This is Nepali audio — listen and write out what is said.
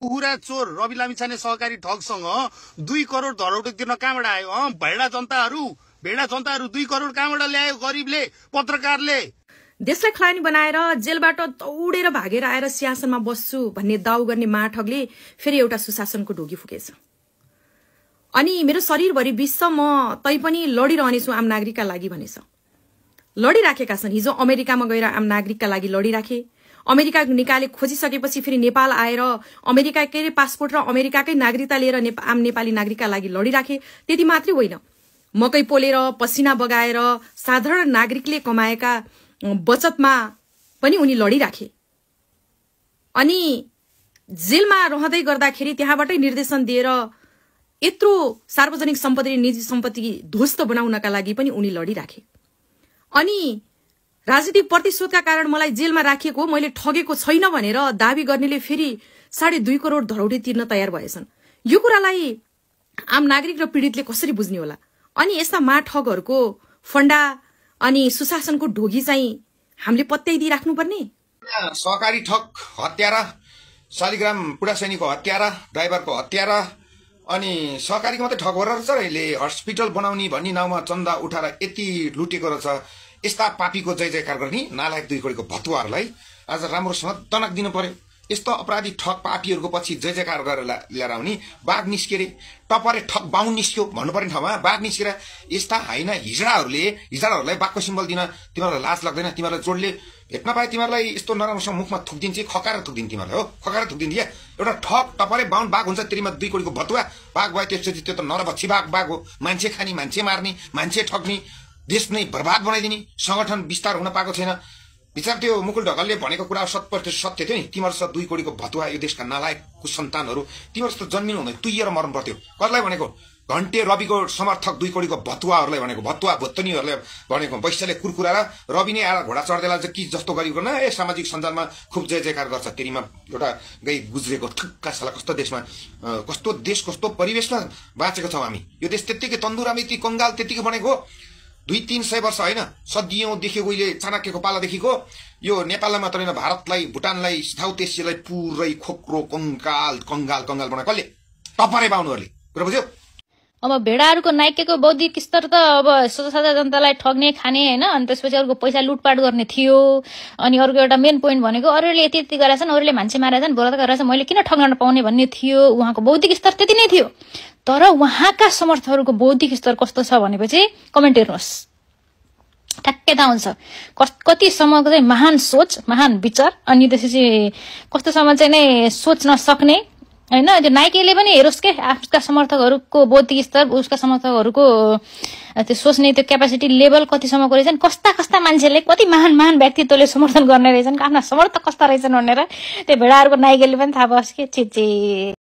पुरा चोर रवि लामिछाने सहकारी ठगसँग 2 करोड धरौटे तिर्न कहाँबाट आयो? भेडा जनताहरू 2 करोड कहाँबाट ल्यायो? गरिबले, पत्रकारले। देशलाई खलानी बनाएर जेलबाट दौडेर भागेर आएर सिंहासनमा बस्छु भन्ने दाउ गर्ने महाठगले फेरि एउटा सुशासनको ढोगी फुकेछ। अनि मेरो शरीरभरि विष म तै पनि लडिरहनेछु आम नागरिकका लागि भनेछ। लडिराखेका छन्। हिजो अमेरिकामा गएर आम नागरिकका लागि लडिराखे। अमेरिका निकाले खोजिसकेपछि फेरि नेपाल आएर अमेरिकाकै पासपोर्ट र अमेरिकाकै नागरिकता लिएर आम नेपाली नागरिकका लागि लडिराखे। त्यति मात्रै होइन, मकै पोलेर पसिना बगाएर साधारण नागरिकले कमाएका बचतमा पनि उनी लडिराखे। अनि जेलमा रहँदै गर्दाखेरि त्यहाँबाटै निर्देशन दिएर यत्रो सार्वजनिक सम्पत्ति र निजी सम्पत्ति ध्वस्त बनाउनका लागि पनि उनी लडिराखे। अनि राजनीतिक प्रतिशोधका कारण मलाई जेलमा राखिएको, मैले ठगेको छैन भनेर दाबी गर्नेले फेरि 2.5 करोड धरौटे तिर्न तयार भएछन्। यो कुरालाई आम नागरिक र पीडितले कसरी बुझ्ने होला? अनि यस्ता महाठगहरूको फण्डा अनि सुशासनको ढोगी चाहिँ हामीले पत्याइदिइ राख्नुपर्ने। सहकारी ठग हत्यारा, शालिग्राम पुडा सैनिकको हत्यारा, ड्राइभरको हत्यारा, अनि सहकारीको मात्रै ठग गरेर छ। अहिले हस्पिटल बनाउने भन्ने नाउँमा चन्दा उठाएर यति लुटेको रहेछ। यस्ता पापीको जय जयकार गर्ने नालायक 2 करोडको भतुवाहरूलाई आज राम्रोसँग दनक दिनु पर्यो। यस्तो अपराधी ठग पापीहरूको पछि जय जयकार गरेर लिएर आउने बाघ निस्के रे, टपरे ठग बाहुन निस्क्यो भन्नुपर्ने ठाउँमा बाघ निस्केर यस्ता होइन हिजडाहरूलाई बाघको सिम्बल दिन तिमीहरूलाई लाज लाग्दैन? तिमीहरूलाई जोडले भेट्न पाए तिमीहरूलाई यस्तो नराम्रोसँग मुखमा थुक्दिन्छ, खकाएर थुक्दिन्छ तिमीहरूलाई। हो, खकाएर थुक्दिन्छ। एउटा ठग टपरे बाहुन बाघ हुन्छ, त्यसमा 2 करोडको भतुवा बाघ भयो। त्यसपछि त्यो त नरभक्षी बाघ हो। मान्छे खाने, मान्छे मार्ने, मान्छे ठग्ने, देश नै बर्बाद बनाइदिने संगठन विस्तार हुन पाएको छैन। विचार त्यो मुकुल ढकालले भनेको कुरा 100% सत्य थियो नि। तिमीहरू जस्तो 2 करोडको भतुवा यो देशका नालायकको सन्तानहरू, तिमीहरू जस्तो जन्मिनु हुँदैन, तुइएर मर्नु पर्थ्यो। कसलाई भनेको? घन्टे रविको समर्थक 2 करोडको भतुवाहरूलाई भनेको, भतुवा भुत्तनीहरूलाई भनेको। वैश्यले कुरकुरा र रवि नै आएर घोडा चढ्दैला कि जस्तो गरिकन सामाजिक सञ्जालमा खुब जय जयकार गर्छ। तेरीमा एउटा गई गुज्रेको ठुक्का साला कस्तो देशमा, कस्तो देश, कस्तो परिवेशमा बाँचेको छौँ हामी। यो देश त्यत्तिकै तन्दुरामी, यति कङ्गाल त्यत्तिकै बनेको। 200-300 वर्ष होइन, सदियौँदेखि उहिले चाणक्यको पालादेखिको यो नेपाललाई मात्र होइन, भारतलाई, भुटानलाई, साउथ एसियालाई पुरै खोक्रो कंगाल बनायो कसले? टपरे बाहुनहरूले। कुरा बुझ्यो? अब भेडाहरूको नाइकेको बौद्धिक स्तर त अब सादा जनतालाई ठग्ने, खाने होइन, अनि त्यसपछि अरूको पैसा लुटपाट गर्ने थियो। अनि अर्को एउटा मेन पोइन्ट भनेको अरूले यति गरेका छन्, अरूले मान्छे मारेका छन्, बलात्कार गरेका छन्, मैले किन ठग्न नपाउने भन्ने थियो। उहाँको बौद्धिक स्तर त्यति नै थियो। तर उहाँका समर्थकहरूको बौद्धिक स्तर कस्तो छ भनेपछि कमेन्ट हेर्नुहोस्, ठ्याक्कै थाहा हुन्छ कतिसम्मको चाहिँ महान सोच, महान विचार, अनि त्यसपछि कस्तोसम्म चाहिँ नै सोच्न सक्ने होइन। त्यो नाइकेले पनि हेरोस् के उसका समर्थकहरूको बौद्धिक स्तर, उसका समर्थकहरूको त्यो सोच्ने त्यो क्यापासिटी लेभल कतिसम्मको रहेछन्, कस्ता मान्छेले, कति महान व्यक्तित्वले समर्थन गर्ने रहेछन्, आफ्ना समर्थक कस्ता रहेछन् भनेर त्यो भेडाहरूको नाइकेले पनि थाहा पाओस् के।